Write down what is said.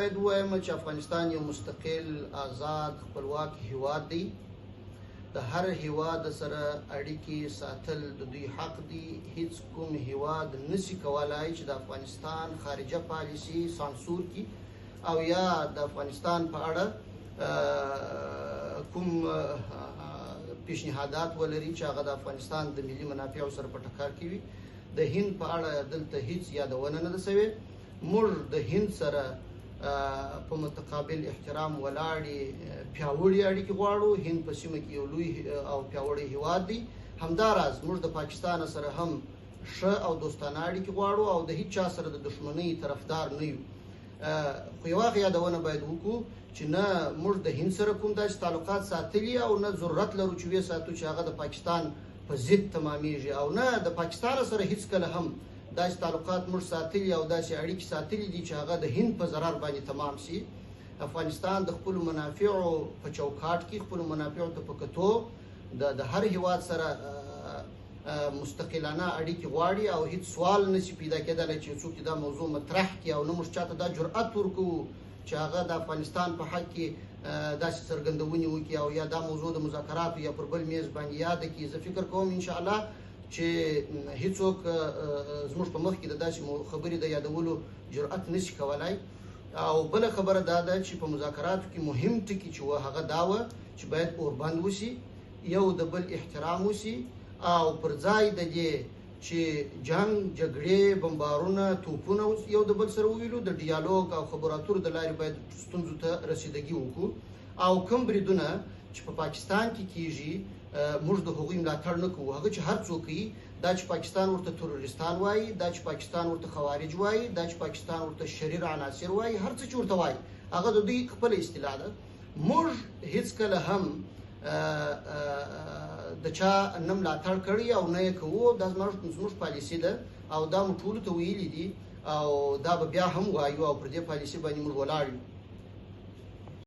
باید ووایم چې افغانستان یو مستقل، آزاد، خپلواک هیواد دی. د هر هیواد سره اړیکې ساتل د دوی حق دی. هیڅ کوم هیواد نسی کولای چې د افغانستان خارجه پالیسي سانسور کړي او یا د افغانستان په اړه کوم پیشنهادات ولري چې هغه د افغانستان د ملي منافعو سره په ټکر کې وي. د هند په اړه دلته هیڅ یادونه نه ده شوې. موږ د هند سره په متقابل احترام ولاړې پیاوړې اړیکې غواړو. هند په سیمه کې یو لوی او پیاوړی هیواد دی. همداراز موږ د پاکستان سره هم ښه او دوستانه اړیکې غواړو او د هیڅ چا سره د دښمنۍ طرفدار نه یو. خو یوه یادونه باید وکړو چې نه موږ د هند سره کوم داسې تعلقات ساتلي او نه ضرورت لرو چې ویې ساتو چې هغه د پاکستان په ضد تمامیږي، او نه د پاکستان سره هیڅکله هم داسې تعلقات موږ ساتلي او داسې اړیکې ساتلي دي چې هغه د هند په ضرر باندې تمام سي. افغانستان د خپلو منافعو په چوکاټ کې خپلو منافعو ته په کتو د هر هیواد سره مستقلانه اړیکې غواړي او هیڅ سوال نشي پیدا کېدلی چې څوک دا موضوع مطرح کړي، او نه موږ چاته دا جرأت ورکوو چې هغه د افغانستان په حق کې داسې څرګندونې وکړي او یا دا موضوع د مذاکراتو یا پر بل میز باندې یاده کړي. زه فکر کوم انشاءالله چې هیڅوک زموږ په مخ کې د داسې خبرې د یادولو جرأت نشي کولای. او بله خبره دا ده چې په مذاکراتو کې مهم ټکي چې وه هغه دا وه چې باید اوربند وشي، یو د بل احترام وشي، او پر ځای د دې چې جنگ، جګړې، بمبارونه، توپونه یو د بل سره وویلو، د ډیالوګ او خبرو اترو د لارې باید ستونزو ته رسیدګي وکړو. او کوم بریدونه چې په پاکستان کې کیږي موږ د هغوی ملاتړ نه کوو. هغه چې هر څوک کوي، دا چې پاکستان ورته تروریستان وایي، دا چې پاکستان ورته خوارج وایي، دا چې پاکستان ورته شریر عناصر وایي، هر څه چې ورته وایي هغه د دوی خپله اصطلاح ده. موږ هیڅکله هم د چا نه ملاتړ کړی او نه یې کوو. دا زموږ پالیسي ده او دا مو ټولو ته ویلي دي او دا به بیا هم وایو او پر دې پالیسي باندې موږ ولاړ یو.